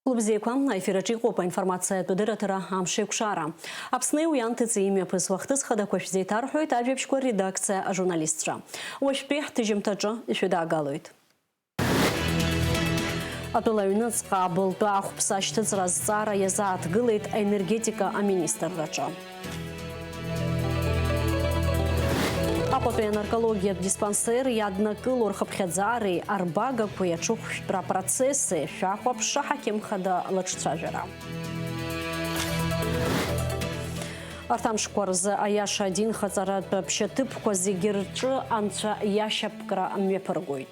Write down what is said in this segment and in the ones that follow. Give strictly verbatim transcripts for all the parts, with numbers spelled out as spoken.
Лыбзиақәа, аефир аҿы иҟоуп аинформациатә адырраҭара «Амшеикәшара». Аԥсни уи анҭыҵи имҩаԥысуа ахҭыс хадақәа шәзеиҭарҳәоит ажәабжьқәа редакциа ажурналистцәа. Уажәтәи ҳҭыжьымҭаҿы ишәыдаагалоит. Атәыла аҩныҵҟа абылтәы ахәԥса ашьҭыҵра азҵаара иазааҭгылеит аенергетика аминистрраҿы. Аҟәатәи анаркологиатә диспансер иаднакыло рхыԥхьаӡареи арбагақәеи аҽыхәшәтәра апроцесси шәахәаԥш аҳақьым хада лыҿцәажәара. Арҭ амшқәа рзы аиаша адинхаҵаратә ԥшьаҭыԥқәа зегьы рҿы анцәа иашьапкра мҩаԥыргоит.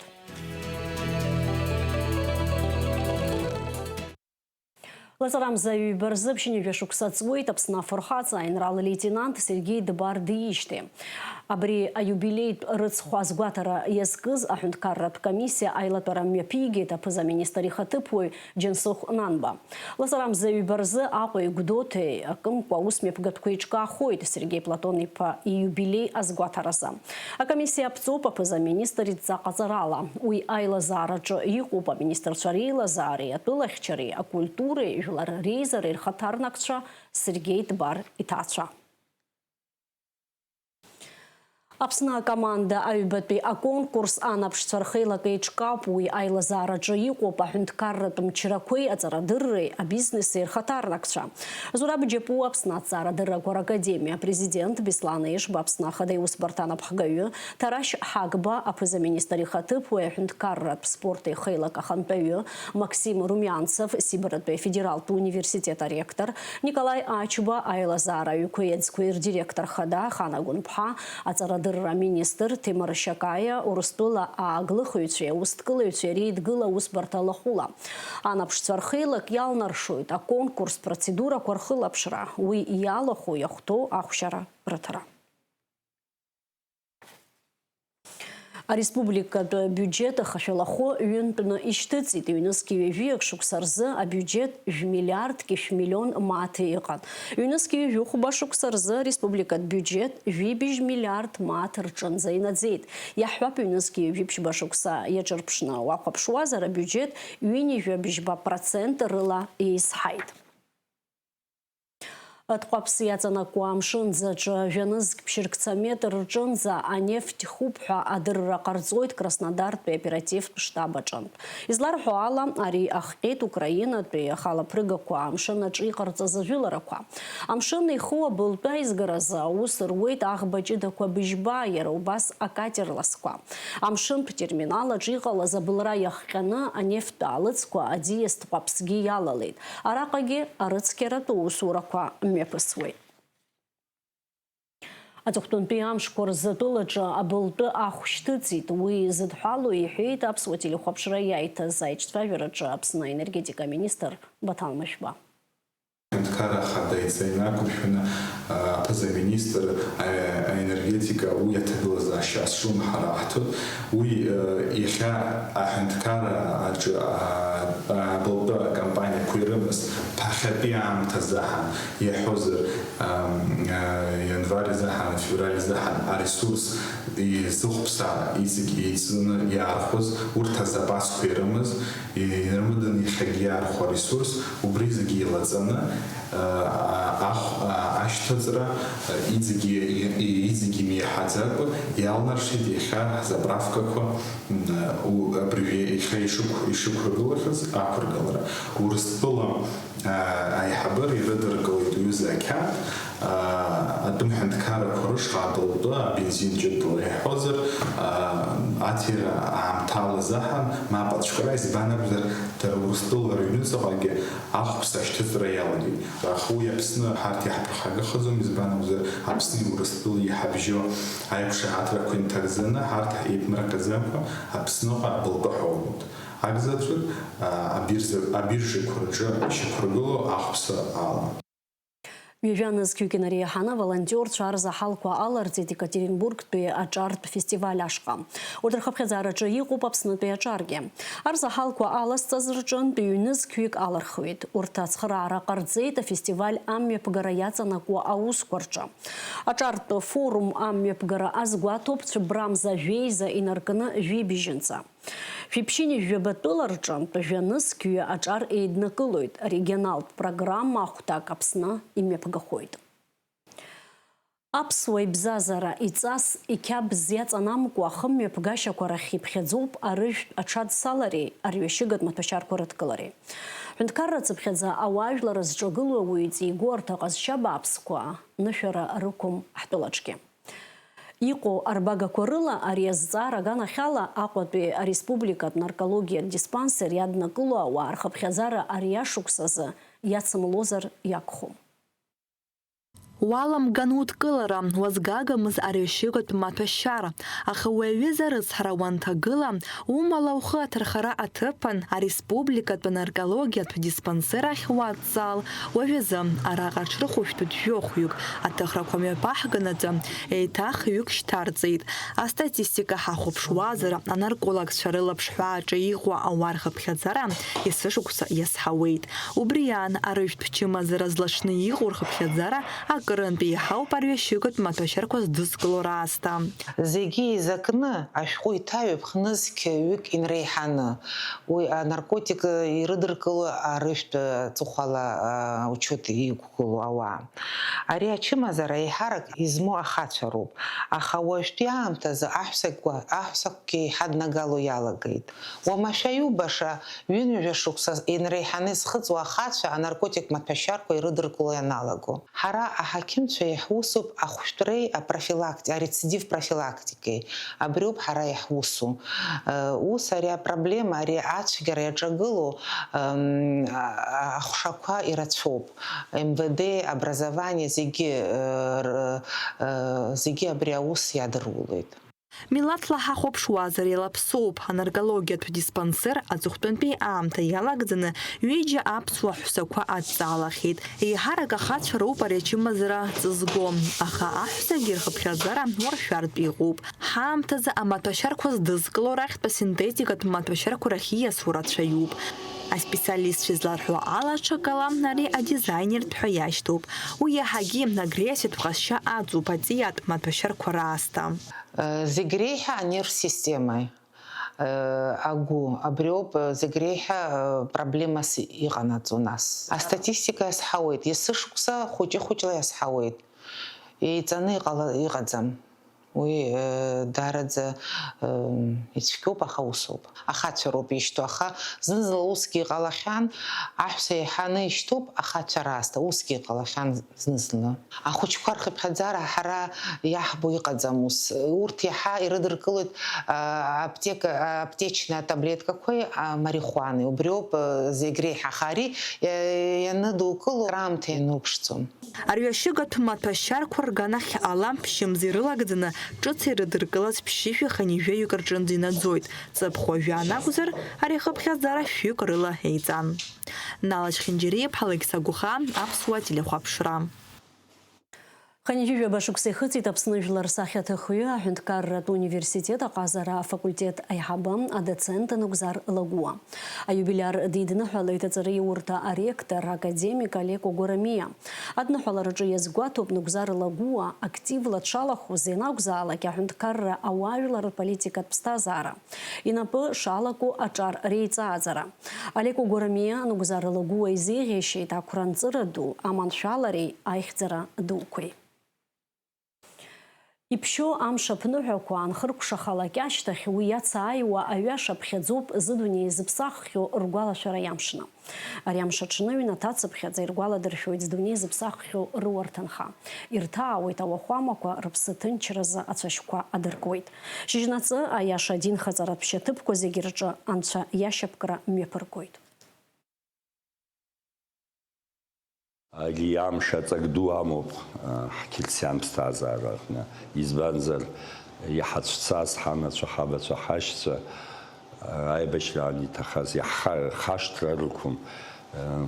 Лаҵарамза ҩба рзы ԥшьынҩажәа шықәса ҵуеит Аԥсны афырхаҵа аинрал-леитенант Сергеи Дбар диижьҭеи. Абри аиубилеитә рыцхә азгәаҭара иазкыз аҳәынҭқарратә комиссиа аилатәара мҩаԥигеит аԥыза-министр ихаҭыԥуаҩ Џьансыхә Нанба. Лаҵарамза ҩба рзы Аҟәеи Гәдоуҭеи акымкәа аусмҩаԥгатәқәа еиҿкаахоит Сергеи Платон-иԥа ииубилеи азгәаҭаразы. Акомиссиа аԥҵоуп аԥыза-министр идҵа ҟаҵарала. Уи аилазаараҿы иҟоуп аминистрцәа реилазаареи, атәылахьчареи, акультуреи, жәлар реизареи рхаҭарнакцәа, Сергеи Дбар иҭаацәа. Аԥсны акоманда аҩбатәи аконкурс анаԥшцәа рхеилак еиҿкаауп, уи аилазаараҿы иҟоуп аҳәынҭқарратә мчрақәеи аҵарадырреи абизнеси рхаҭарнакцәа. Зураб Џьапуа Аԥсны аҭҵаарадыррақәа ракадемиа апрезидент, Беслан Ешба Аԥсны ахада иусбарҭа анапхгаҩы, Ҭарашь Ҳагба аԥыза-министр ихаҭыԥуаҩ аҳәынҭқарратә спорти ахеилак ахантәаҩы, Максим Румианцев Сибратәи афедералтә университет аректор, Николаи Ачба аилазаара аҩқәеи аӡқәеи рдиректор хада Хана Гәынԥҳа, аҵарадырра аминистр Ҭемыр Шьакаиа, Урыстәыла ааглыхыҩцәеи аусҭкылаҩцәеи реидгыла аусбарҭа лахәыла. Анаԥшцәа рхеилак иалнаршоит аконкурс процедурақәа рхылаԥшра, уи иалахәу иахәҭоу ахәшьара рыҭара. Ареспубликатә абиуџьет ахашәалахәы ҩынтәны ишьҭыҵит. Ҩнызқьи ҩажәиак шықәса рзы абиуџьет жәмилиардки шәмиллион мааҭи ыҟан. Ҩнызқьи ҩажәи хәба шықәса рзы ареспубликатә биуџьет жәибжь миллиард мааҭ рҿынӡа инаӡеит. Иаҳҳәап, ҩнызқьи ҩажәи ԥшьба шықәса иаҿырԥшны уахәаԥшуазар, абиуџьет ҩынҩажәа бжьба процент рыла еизҳаит. Тҟәаԥс иаҵанакуа амшын ӡаҿы жәанызқь ԥшьырқьца метр рҿынӡа анефть хуп ҳәа адырра ҟарҵоит Краснодартәи аоперативтә штаб аҿынтә. Изларҳәо ала, ари ахҟьеит Украинатәи ахалаԥрыгақәа амшын аҿы иҟарҵаз ажәыларақәа. Амшын иху абылтәы аизгаразы аус руеит аӷба ҷыдақәа быжьба, иара убас акатер ласқәа. Амшынтә терминал аҿы иҟалаз абылра иахҟьаны анефттә аалыҵқәа аӡиас Тҟәаԥсгьы иалалеит. Араҟагьы арыцқьаратә усурақәа мҩаԥысуеит. Аҵыхәтәантәи амшқәа рзы атәылаҿы абылтәы ахә шьҭыҵит. Уи зыдҳәалоу иҳәеит аԥсуа телехәаԥшра иаиҭаз аиҿцәажәараҿы Аԥсны аенергетика аминистр Баҭал Машәба. Аҳәынҭқарра Ахада иҵаҩны ақәыршәаны, а, аԥыза-министр, а, аенергетика уи аҭагылазаашьа азҿлымҳара аҳҭоит. Уи, а, иахьа аҳәынҭқарра аҿы, а, а, абылтәы акомпаниақәа ирымаз ԥахьатәи аамҭазы аҳан, иаҳәозар, ам, а, ианвар изы аҳан, февраль изы аҳан аресурс изыхәԥсаа иҵегь еицны иаархәыз, урҭ азапасқәа ирымаз, ирымаданы иахьагьы иаархәо аресурс, убри зегьы еилаҵаны, а, ахә, а, ашьҭыҵра, а, иҵегьы, и-, и-, иҵегьы имеиҳаӡакәа иалнаршеит иахьа ҳзаправкақәа, м, а, у-, абыржәы иахьа ишықә-, ишықәыргылахьаз ақәыргылара. Урыстәыла, а, аиҳабыра ирыдыркылеит уҩыза ақьаад, а, атәым ҳәынҭқаррақәа рышҟа абылтәы абензин ҷыдала иаҳҳәозар, а, аҭира аамҭала заҳан мап ацәкра, избан акәзар, дара Урыстәыла рыҩнуҵаҟагьы ахәԥса ашьҭыҵра иалагеит. Аха уи Аԥсны ҳарҭ иаҳԥырхагахаӡом, избан акәзар, Аԥсни Урыстәылеи иҳабжьо аиқәшаҳаҭрақәа инҭагӡаны, ҳарҭ еиԥмырҟьаӡамкәа Аԥсныҟа абылтәы ҳаумоуп. Агзаҵәык, а, абирза-, абиржақәа рҿы ишьақәыргылоу ахәԥса ала. Ҩажәа нызқьҩык инареиҳаны аволонтиорцәа арзаҳалқәа аларҵеит Екатеринбургтәи аҿартә фестиваль ашҟа. Урҭ рхыԥхьаӡараҿы иҟоуп Аԥснытәи аҿаргьы. Арзаҳалқәа алазҵаз рҿынтә ҩнызқьҩык алырхуеит. Урҭ ацхыраара ҟарҵеит афестиваль амҩаԥгара иаҵанакуа аусқәа рҿы. Аҿартә форум амҩаԥгара азгәаҭоуп цәыббрамза жәеиза инаркны жәибжьынӡа. Шәиԥшьыни жәаба тәыла рҿы жәанызқьҩы аҿар еиднакылоит, регионалтә программа ахәҭак Аԥсны имҩаԥгахоит. Аԥсуа ибзазара иҵас иқьабз иаҵанамкуа ахымҩаԥгашьақәа рахь иԥхьаӡоуп арыжәтә аҽадсалареи арҩашьыгатә маҭәашьарқәа рыдкылареи. Ҳәынҭқарра цыԥхьаӡа ауаажәлар зҿагылоу ауаҩы иҵигоу арҭ аҟазшьа бааԥсқәа нышәара рықәым ҳтәылаҿгьы. Иҟоу арбагақәа рыла ари азҵаара аганахьала Аҟәатәи ареспубликатә наркологиатә диспансер иаднакыло ауаа рхыԥхьаӡара ари ашықәс азы иацымлозар иакәхом. Уаламган удкылара, уазгагамыз арҩашьыгатә маҭәашьара, аха уи аҩыза арыцҳара уанҭагыла, умала ухы аҭархара аҭыԥан ареспубликатә наркологиатә диспансер ахь уадҵал, уажәазы араҟа аҽрыхәышәтәуеит жәохәҩык, аҭыхрақәа мҩаԥаҳганаҵы еиҭах ҩык шьҭарҵеит. Астатистика ҳахәаԥшуазар, анаркологцәа рылаԥш ҳәааҿы иҟоу ауаа рхыԥхьаӡара есышықәса иазҳауеит. Убри аан, арыжәтә чымазара злаҽны иҟоу рхыԥхьаӡара акырынтә еиҳауп арҩашьыгатә маҭәашьарқәа здызкыло раасҭа. Зегьы еизакны ашәҟәы иҭаҩуп хнызқь ҩык инреиҳаны. Уи анаркотик ирыдыркыло арыжәтә ҵыхәала, а, учет иқәгылоу ауаа. Ари ачымазара еиҳарак измоу ахацәа роуп, аха уажәтәи аамҭазы аҳәсақәа, аҳәсақәагьы еиҳа днагало иалагеит. Уамашәа иубаша, ҩынҩажәа шықәса инреиҳаны изхыҵуа ахацәа анаркотик маҭәашьарқәа ирыдыркыло ианалаго. Ҳара аҳақьымцәа иаҳусуп ахәшәтәреи апрофилакти-, арецидив профилактикеи. Абриоуп ҳара иаҳусу. Э, ус ари апроблема, ари ацәгьара иаҿагылоу, эм, а-, а-, ахәшақәа ирацәоуп. М В Д, образование, зегьы, э, р-, э, зегьы абри аус иадырулоит. Милаҭла ҳахәаԥшуазар, илаԥсоуп, анаркологиатә диспансер аҵыхәтәантәи аамҭа иалагӡаны ҩыџьа аԥсуа ҳәсақәа адҵаалахьеит. Еиҳарак ахацәа роуп ари ачымазара ҵызго, аха аҳәсагьы рхыԥхьаӡара уаршәартә иҟоуп. Ҳаамҭазы амаҭәашьарқәа здызкыло рахьтә асинтетикатә маҭәашьарқәа рахь ииасуа рацәаҩуп. Аспециалистцәа изларҳәо ала, ҽакала ари адизайнертә ҳәа иашьҭоуп. Уи иаҳагьы агрессиатә ҟазшьа аҵоуп аҵиаатә маҭәашьарқәа раасҭа. Э, зегь реиҳа анерв системаи, э, агәы, абриоуп, э, зегь реиҳа, э, проблемас иҟанаҵо нас. Астатистика иазҳауеит, есышықәса хәыҷы-хәыҷла иазҳауеит. Еиҵаны иҟала-, иҟаӡам. Уи, э, даараӡа, э, ицәгьоуп, аха усоуп. Ахацәа роуп ишьҭоу, аха зны-зынла усгьы иҟалахьан, аҳәса еиҳаны ишьҭоуп, ахацәа раасҭа усгьы иҟалахьан зны-зынла. Ахәыҷқәа рхыԥхьаӡара ҳара иаҳбо иҟаӡам ус. Урҭ иаҳа ирыдыркылоит, а, аптека, аптечная таблеткақәеи, а, марихуанеи. Убриоуп, а, зегь реиҳа. Аха ари, а, ианыдукыло раамҭа ианыԥшӡом. Арҩашьыгатә маҭәашьарқәа рганахь ала ԥшьымз ирылагӡаны ҿыц ирыдыркылаз ԥшьышәи хынҩажәаҩык рҿынӡа инаӡоит. Ҵыԥх уажәы анакәзар, ари ахыԥхьаӡара шәҩык рыла еиҵан. Налач Хинџьариаԥҳа, Алықьса Гәыхаа, Аԥсуа телехәаԥшра. Хынҩажәижәаба шықәса ихыҵит Аԥсны жәлар рсахьаҭыхҩы, аҳәынҭқарратә университет аҟазара афакультет аиҳабы, адоцент Нугзар Лагәуа. Аиубилиар дидныҳәалеит аҵараиурҭа аректор, академик Алеко Гәарамиа. Адныҳәалараҿы иазгәаҭоуп Нугзар Лагәуа активла дшалахәыз, ианакәзаалак аҳәынҭқарра ауаажәларратә политикатә ԥсҭазаара инапы шалаку аҿар реиҵааӡара. Алеко Гәарамиа Нугзар Лагәуа изеиӷьеишьеит ақәра анҵыра ду, аманшәалареи аихьӡара дуқәеи. Иԥшьоу амш аԥныҳәақәа анхыркәшахалак ашьҭахь, уи иацааиуа аҩаша ԥхьаӡоуп зыдунеи зыԥсаххьоу ргәалашәара иамшны. Ари амш аҽны аҩнаҭа цыԥхьаӡа иргәаладыршәоит зыдунеи зыԥсаххьоу рыуа рҭынха. Ирҭаауеит ауахәамақәа рыԥсы ҭынчразы ацәашьқәа адыркуеит. Шьыжьнаҵы аиаша адинхаҵаратә шьаҭыԥқәа зегьы рҿы анцәа иашьапкра мҩаԥыргоит. Ари амш аҵак ду амоуп, а, ҳқьырсиан ԥсҭазаара аҟны. Избанзар, иҳацәцаз ҳанацәа, ҳабацәа, ҳашьцәа, а, аибашьраан иҭахаз иаҳха-, хашҭра рықәым, а,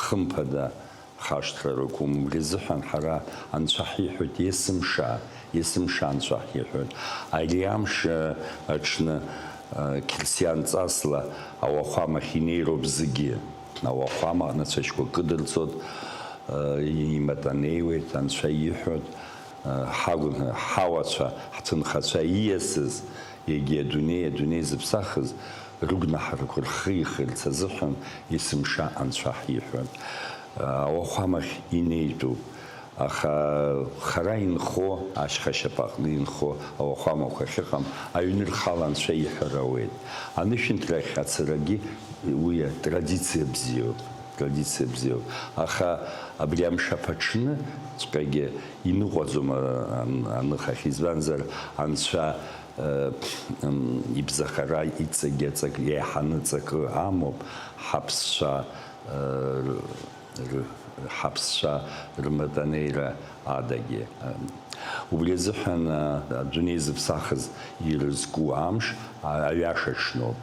хымԥада, хашҭра рықәым. Убри азыҳәан ҳара анцәа ҳиҳәоит, есымша, есымша анцәа ҳиҳәоит. Ари амш, а, аҽны, а, қьырсиан ҵасла ауахәамахь инеироуп зегьы. Ауахәама аҟны ацәашьқәа кыдырҵоит, а, иматанеиуеит, анцәа иҳәоит, а, ҳагәын-, ҳауацәа, ҳҭынхацәа ииасыз, егьи адунеи, адунеи зыԥсахыз, Рыгәнаҳарақәа рхы ихирц азыҳәан есымша анцәа ҳиҳәоит. Ауахәамахь инеитәуп, аха хара инхо, ашьха шьапаҟны инхо ауахәамақәа ахьыҟам, аҩны рхала анцәа иҳәар ауеит. Анышәынҭрахь ацарагьы уи атрадициа бзиоуп, традициа бзиоуп. Аха абри амшаԥаҽны ҵәҟьагьы иныҟәаӡом, а-, ан-, аныхахь, избанзар анцәа, э, м, ибзахара иҵегьы аҵак-, еиҳаны ҵакы амоуп, ҳаԥсцәа, э, р-, ҳаԥсцәа рыматанеира адагьы. Убри азыҳәан, э, адунеи зыԥсахыз ирызку амш, а-, аҩаша ҽноуп,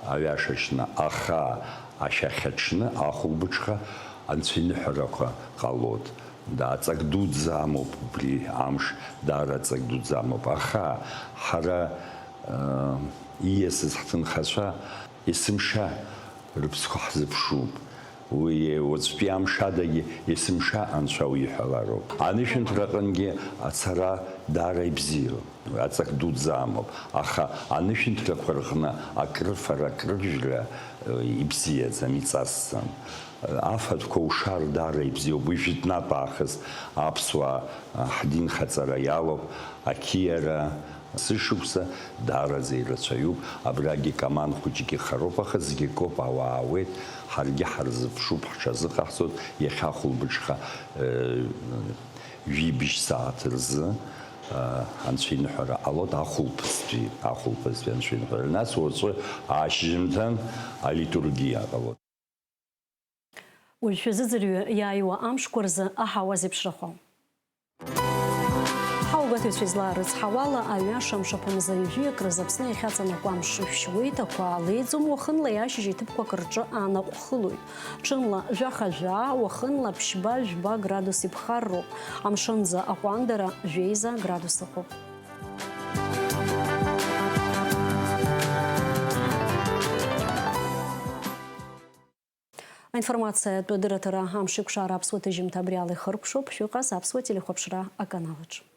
аҩаша ҽны, аха ашәахьаҽны ахәылбыҽха анцәа иныҳәарақәа ҟалоит. Да, ҵак дуӡӡа амоуп убри амш, даара ҵак дуӡӡа амоуп. Аха ҳара, э, ииасыз ҳҭынхацәа есымша рыԥсқәа ҳзыԥшуп. Уи уаҵәтәи амш адагьы есымша анцәа уиҳәалароуп. Анышәынҭраҟынгьы ацара даара ибзиоуп. Аҵак дуӡӡа амоуп, аха анышәынҭрақәа рҟны акрыфара, акрыжәра, э, ибзиаӡам, иҵасӡам. Афатәқәа ушар даара ибзиоуп. Уи жәытәнатә аахыс аԥсуаа, э, ҳдинхаҵара иалоуп, ақьиара, сышықәса даараӡа ирацәаҩуп. Абрагьы Каман хәыҷык ихароуп, аха зегьы акоуп, ауаа аауеит, ҳаргьы ҳарзыԥшуп, ҳҽазыҟаҳҵоит, иахьа ахәылбыҽха, э, жәибжь сааҭ рзы, а, анцәа иныҳәара ҟалоит, ахәылԥазтәи, ахәылԥазтәи анцәа иныҳәара. Нас уаҵәы ашьжьымҭан алитургиа ҟалоит. Уажәшәа зыӡырҩы иааиуа амшқәа рзы аҳауа зеиԥшрахо. Ҳаубаҭаҩцәа излаарыцҳауала, аҩаша амшаԥымза ҩажәиак рзы Аԥсны иахьаҵанакуа амш шышәшьуеит, ақәа леиӡом, уахынла иашьыжь иҭыԥқәак рҿы анаҟә хылоит. Ҽынла жәаха-жәаа, уахынла ԥшьба-жәба градус иԥхарроуп. Амшынӡа аҟәандара жәеиза градус ыҟоуп. Аинформациатә дырраҭара амшеиқәшара аԥсуа ҭыжьымҭа абри ала ихыркәшоуп, шәыҟаз аԥсуа телехәаԥшра аканалаҿ.